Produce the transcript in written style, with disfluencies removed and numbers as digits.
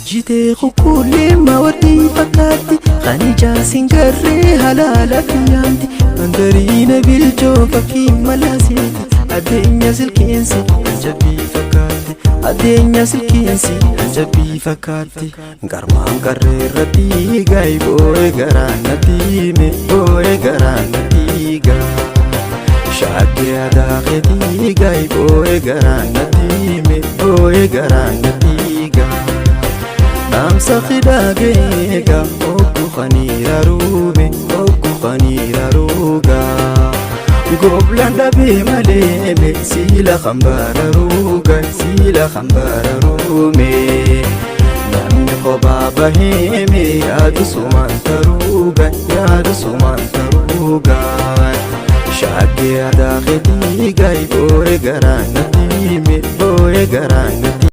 Ijjitee kukkuullee mawarrii fakkaatti, kan ijaa singarree halaala kiyyaanti. Mandariina bilchoo fakkii malaaseeti, adeenya silkeensi hanjabbii fakkaatti. Adeenya silkeensi hanjabbii fakkaatti. Garmaan qarree irratti gaay boo'ee garaan natti hime, boo'ee garaan natti gaa. Shaakkee aadaa keetii gaay boo'ee garaan natti hime, boo'ee garaan natti gaa. Dhaamsa hidhaa geega oggu kaniira ruube, oggu kaniira ruugaa. Goblaan dhabee malee me siila hambaara ruuga, siila hambaara ruume. Namni kophaa bahee me yaadu sumaan taruuga, yaadu sumaan taruuga. Shaakkee aadaa keetii gaay boo'ee garaan natti hime, boo'ee garaan natti.